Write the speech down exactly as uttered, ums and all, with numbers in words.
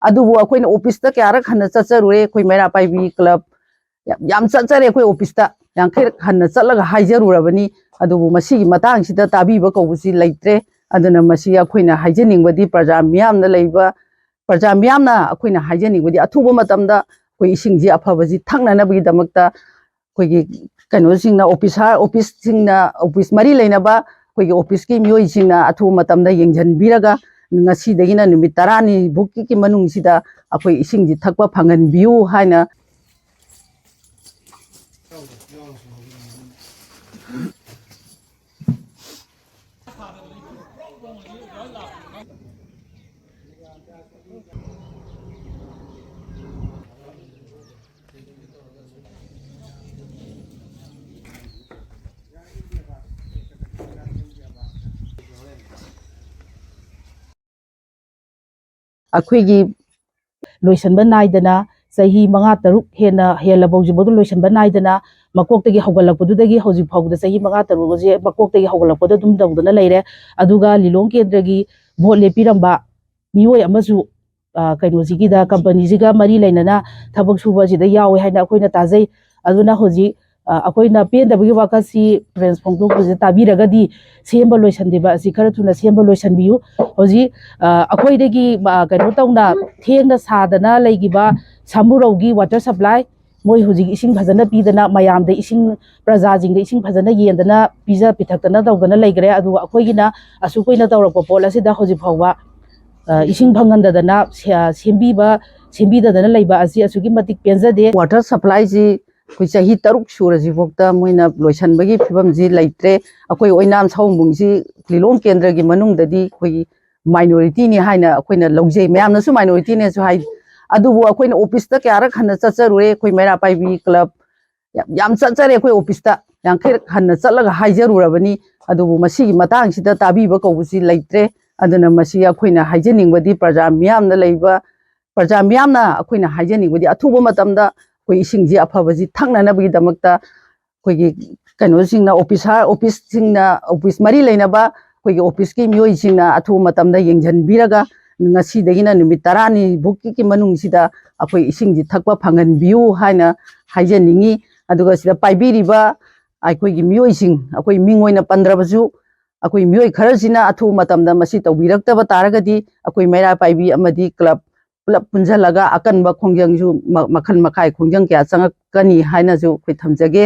ꯑꯗꯨꯕꯨ ꯑꯩꯈꯣꯏꯅ ꯑꯣꯐꯤꯁꯇ ꯀꯌꯥꯔꯛ ꯍꯟꯅ ꯆꯠꯆꯔꯨꯔꯦ, ꯑꯩꯈꯣꯏ ꯃꯩꯔꯥ ꯄꯥꯏꯕꯤ ꯀ꯭ꯂꯕ ꯌꯥꯝ, ꯌꯥꯝ ꯆꯠꯆꯔꯦ, ꯑꯩꯈꯣꯏ ꯑꯣꯐꯤꯁꯇ ꯌꯥꯡꯈꯩꯔꯛ ꯍꯟꯅ ꯆꯠꯂꯒ ꯍꯥꯏꯖꯔꯨꯔꯕꯅꯤ꯫ ꯑꯗꯨꯕꯨ ꯃꯁꯤꯒꯤ ꯃꯇꯥꯡꯁꯤꯗ ꯇꯥꯕꯤꯕ ꯀꯧꯕꯁꯤ ꯂꯩꯇ꯭ꯔꯦ꯫ ꯑꯗꯨꯅ ꯃꯁꯤ ꯑꯩꯈꯣꯏꯅ ꯍꯥꯏꯖꯅꯤꯡꯕꯗꯤ, ꯄ꯭ꯔꯖꯥ ꯃꯤꯌꯥꯝꯅ ꯂꯩꯕ, ꯄ꯭ꯔꯖꯥ ꯃꯤꯌꯥꯝꯅ ꯑꯩꯈꯣꯏꯅ ꯍꯥꯏꯖꯅꯤꯡꯕꯗꯤ, ꯑꯊꯨꯕ ꯃꯇꯝꯗ ꯑꯩꯈꯣꯏ ꯏꯁꯤꯡꯁꯤ ꯑꯐꯕꯁꯤ ꯊꯛꯅꯅꯕꯒꯤꯗꯃꯛꯇ ꯑꯩꯈꯣꯏꯒꯤ ꯀꯩꯅꯣꯁꯤꯡꯅ, ꯑꯣꯐꯤꯁꯥꯔ, ꯑꯣꯐꯤꯁꯁꯤꯡꯅ, ꯑꯣꯐꯤꯁ ꯃꯔꯤ ꯂꯩꯅꯕ ꯑꯩꯈꯣꯏꯒꯤ ꯑꯣꯐꯤꯁꯀꯤ ꯃꯤꯑꯣꯏꯁꯤꯡꯅ ꯑꯊꯨꯕ ꯃꯇꯝꯗ ꯌꯦꯡꯁꯤꯟꯕꯤꯔꯒ, ꯉꯁꯤꯗꯒꯤꯅ ꯅꯨꯃꯤꯠ ꯇꯔꯥꯅꯤ ꯐꯥꯎꯒꯤ ꯃꯅꯨꯡꯁꯤꯗ ꯑꯩꯈꯣꯏ ꯏꯁꯤꯡꯁꯤ ꯊꯛꯄ ꯐꯪꯍꯟꯕꯤꯌꯨ ꯍꯥꯏꯅ ꯑꯩꯈꯣꯏꯒꯤ ꯂꯣꯏꯁꯟꯕ ꯅꯥꯏꯗꯅ, ꯆꯍꯤ ꯃꯉꯥ ꯇꯔꯨꯛ ꯍꯦꯟꯅ, ꯍꯦꯜꯂꯕ ꯍꯧꯖꯤꯛꯐꯥꯎꯗ ꯂꯣꯏꯁꯟꯕ ꯅꯥꯏꯗꯅ, ꯃꯀꯣꯛꯇꯒꯤ ꯍꯧꯒꯠꯂꯛꯄꯗꯨꯗꯒꯤ ꯍꯧꯖꯤꯛ ꯐꯥꯎꯕꯗ ꯆꯍꯤ ꯃꯉꯥ ꯇꯔꯨꯛ ꯑꯁꯦ ꯃꯀꯣꯛꯇꯒꯤ ꯍꯧꯒꯠꯂꯛꯄꯗ ꯑꯗꯨꯝ ꯇꯧꯗꯅ ꯂꯩꯔꯦ꯫ ꯑꯗꯨꯒ ꯂꯤꯂꯣꯡ ꯀꯦꯟꯗ꯭ꯔꯒꯤ ꯚꯣꯠ ꯂꯦꯞꯄꯤꯔꯝꯕ ꯃꯤꯑꯣꯏ ꯑꯃꯁꯨ, ꯑ, ꯀꯩꯅꯣꯁꯤꯒꯤꯗ, ꯀꯝꯄꯅꯤꯁꯤꯒ ꯃꯔꯤ ꯂꯩꯅꯅ ꯊꯕꯛ ꯁꯨꯕ ꯑꯁꯤꯗ ꯌꯥꯎꯋꯦ ꯍꯥꯏꯅ ꯑꯩꯈꯣꯏꯅ ꯇꯥꯖꯩ꯫ ꯑꯗꯨꯅ ꯍꯧꯖꯤꯛ, ꯑ, ꯑꯩꯈꯣꯏꯅ ꯄꯦꯟꯗꯕꯒꯤ ꯋꯥꯀꯠꯁꯤ ꯄ꯭ꯔꯦꯁ ꯐꯣꯡꯗꯣꯛꯄꯁꯤꯗ ꯇꯥꯕꯤꯔꯒꯗꯤ, ꯁꯦꯝꯕ ꯂꯣꯏꯁꯟꯗꯦꯕ ꯑꯁꯤ ꯈꯔ ꯊꯨꯅ ꯁꯦꯝꯕ ꯂꯣꯏꯁꯟꯕꯤꯌꯨ꯫ ꯍꯧꯖꯤꯛ, ꯑ, ꯑꯩꯈꯣꯏꯗꯒꯤ, ꯑ, ꯀꯩꯅꯣ ꯇꯧꯅ ꯊꯦꯡꯅ ꯁꯥꯗꯅ ꯂꯩꯈꯤꯕ ꯁꯥꯃꯨꯔꯧꯒꯤ ꯋꯥꯇꯔ ꯁꯄ꯭ꯂꯥꯏ, ꯃꯣꯏ ꯍꯧꯖꯤꯛ ꯏꯁꯤꯡ ꯐꯖꯅ ꯄꯤꯗꯅ, ꯃꯌꯥꯝꯗ ꯏꯁꯤꯡ, ꯄ꯭ꯔꯖꯥꯁꯤꯡꯗ ꯏꯁꯤꯡ ꯐꯖꯅ ꯌꯦꯟꯗꯅ, ꯄꯤꯖ ꯄꯤꯊꯛꯇꯅ ꯇꯧꯗꯅ ꯂꯩꯈ꯭ꯔꯦ꯫ ꯑꯗꯨꯒ ꯑꯩꯈꯣꯏꯒꯤꯅ ꯑꯁꯨꯛ ꯀꯨꯏꯅ ꯇꯧꯔꯛꯄ ꯄꯣꯠ ꯑꯁꯤꯗ ꯍꯧꯖꯤꯛ ꯐꯥꯎꯕ, ꯑ, ꯏꯁꯤꯡ ꯐꯪꯍꯟꯗꯗꯅ, ꯁꯦ-, ꯁꯦꯝꯕꯤꯕ, ꯁꯦꯝꯕꯤꯗꯗꯅ ꯂꯩꯕ ꯑꯁꯤ ꯑꯁꯨꯛꯀꯤ ꯃꯇꯤꯛ ꯄꯦꯟꯖꯗꯦ꯫ ꯋꯥꯇꯔ ꯁꯄ꯭ꯂꯥꯏꯁꯤ ꯑꯩꯈꯣꯏ ꯆꯍꯤ ꯇꯔꯨꯛ ꯁꯨꯔꯁꯤꯐꯥꯎꯗ ꯃꯣꯏꯅ ꯂꯣꯏꯁꯟꯕꯒꯤ ꯐꯤꯕꯝꯁꯤ ꯂꯩꯇ꯭ꯔꯦ꯫ ꯑꯩꯈꯣꯏ ꯑꯣꯏꯅꯥꯝ ꯁꯑꯣꯝꯕꯨꯡꯁꯤ ꯂꯤꯂꯣꯡ ꯀꯦꯟꯗ꯭ꯔꯒꯤ ꯃꯅꯨꯡꯗꯗꯤ ꯑꯩꯈꯣꯏꯒꯤ ꯃꯥꯏꯅꯣꯔꯤꯇꯤꯅꯤ ꯍꯥꯏꯅ ꯑꯩꯈꯣꯏꯅ ꯂꯧꯖꯩ, ꯃꯌꯥꯝꯅꯁꯨ ꯃꯥꯏꯅꯣꯔꯤꯇꯤꯅꯦꯁꯨ ꯍꯥꯏ꯫ ꯑꯗꯨꯕꯨ ꯑꯩꯈꯣꯏꯅ ꯑꯣꯐꯤꯁꯇ ꯀꯌꯥꯔꯛ ꯍꯟꯅ ꯆꯠꯆꯔꯨꯔꯦ, ꯑꯩꯈꯣꯏ ꯃꯩꯔꯥ ꯄꯥꯏꯕꯤ ꯀ꯭ꯂꯕ ꯌꯥꯝ, ꯌꯥꯝ ꯆꯠꯆꯔꯦ, ꯑꯩꯈꯣꯏ ꯑꯣꯐꯤꯁꯇ ꯌꯥꯡꯈꯩꯔꯛ ꯍꯟꯅ ꯆꯠꯂꯒ ꯍꯥꯏꯖꯔꯨꯔꯕꯅꯤ꯫ ꯑꯗꯨꯕꯨ ꯃꯁꯤꯒꯤ ꯃꯇꯥꯡꯁꯤꯗ ꯇꯥꯕꯤꯕ ꯀꯧꯕꯁꯤ ꯂꯩꯇ꯭ꯔꯦ꯫ ꯑꯗꯨꯅ ꯃꯁꯤ ꯑꯩꯈꯣꯏꯅ ꯍꯥꯏꯖꯅꯤꯡꯕꯗꯤ, ꯄ꯭ꯔꯖꯥ ꯃꯤꯌꯥꯝꯅ ꯂꯩꯕ, ꯄ꯭ꯔꯖꯥ ꯃꯤꯌꯥꯝꯅ ꯑꯩꯈꯣꯏꯅ ꯍꯥꯏꯖꯅꯤꯡꯕꯗꯤ, ꯑꯊꯨꯕ ꯃꯇꯝꯗ ꯑꯩꯈꯣꯏ ꯏꯁꯤꯡꯁꯤ ꯑꯐꯕꯁꯤ ꯊꯛꯅꯅꯕꯒꯤꯗꯃꯛꯇ ꯑꯩꯈꯣꯏꯒꯤ ꯀꯩꯅꯣꯁꯤꯡꯅ, ꯑꯣꯐꯤꯁꯥꯔ, ꯑꯣꯐꯤꯁꯁꯤꯡꯅ, ꯑꯣꯐꯤꯁ ꯃꯔꯤ ꯂꯩꯅꯕ ꯑꯩꯈꯣꯏꯒꯤ ꯑꯣꯐꯤꯁꯀꯤ ꯃꯤꯑꯣꯏꯁꯤꯡꯅ ꯑꯊꯨꯕ ꯃꯇꯝꯗ ꯌꯦꯡꯁꯤꯟꯕꯤꯔꯒ, ꯉꯁꯤꯗꯒꯤꯅ ꯅꯨꯃꯤꯠ ꯇꯔꯥꯅꯤ ꯐꯥꯎꯒꯤ ꯃꯅꯨꯡꯁꯤꯗ ꯑꯩꯈꯣꯏ ꯏꯁꯤꯡꯁꯤ ꯊꯛꯄ ꯐꯪꯍꯟꯕꯤꯌꯨ ꯍꯥꯏꯅ ꯍꯥꯏꯖꯅꯤꯡꯉꯤ꯫ ꯑꯗꯨꯒ ꯁꯤꯗ ꯄꯥꯏꯕꯤꯔꯤꯕ ꯑꯩꯈꯣꯏꯒꯤ ꯃꯤꯑꯣꯏꯁꯤꯡ, ꯑꯩꯈꯣꯏ ꯃꯤꯡ ꯑꯣꯏꯅ ꯄꯟꯗ꯭ꯔꯕꯁꯨ, ꯑꯩꯈꯣꯏ ꯃꯤꯑꯣꯏ ꯈꯔꯁꯤꯅ ꯑꯊꯨꯕ ꯃꯇꯝꯗ ꯃꯁꯤ ꯇꯧꯕꯤꯔꯛꯇꯕ ꯇꯥꯔꯒꯗꯤ, ꯑꯩꯈꯣꯏ ꯃꯩꯔꯥ ꯄꯥꯏꯕꯤ ꯑꯃꯗꯤ ꯀ꯭ꯂꯕ ꯄꯨꯂꯞ ꯄꯨꯟꯁꯤꯜꯂꯒ ꯑꯀꯟꯕ ꯈꯣꯡꯖꯪꯁꯨ ꯃ-, ꯃꯈꯜ ꯃꯈꯥꯏ ꯈꯣꯡꯖꯪ ꯀꯌꯥ ꯆꯪꯉꯛꯀꯅꯤ ꯍꯥꯏꯅꯁꯨ ꯑꯩꯈꯣꯏ ꯊꯝꯖꯒꯦ꯫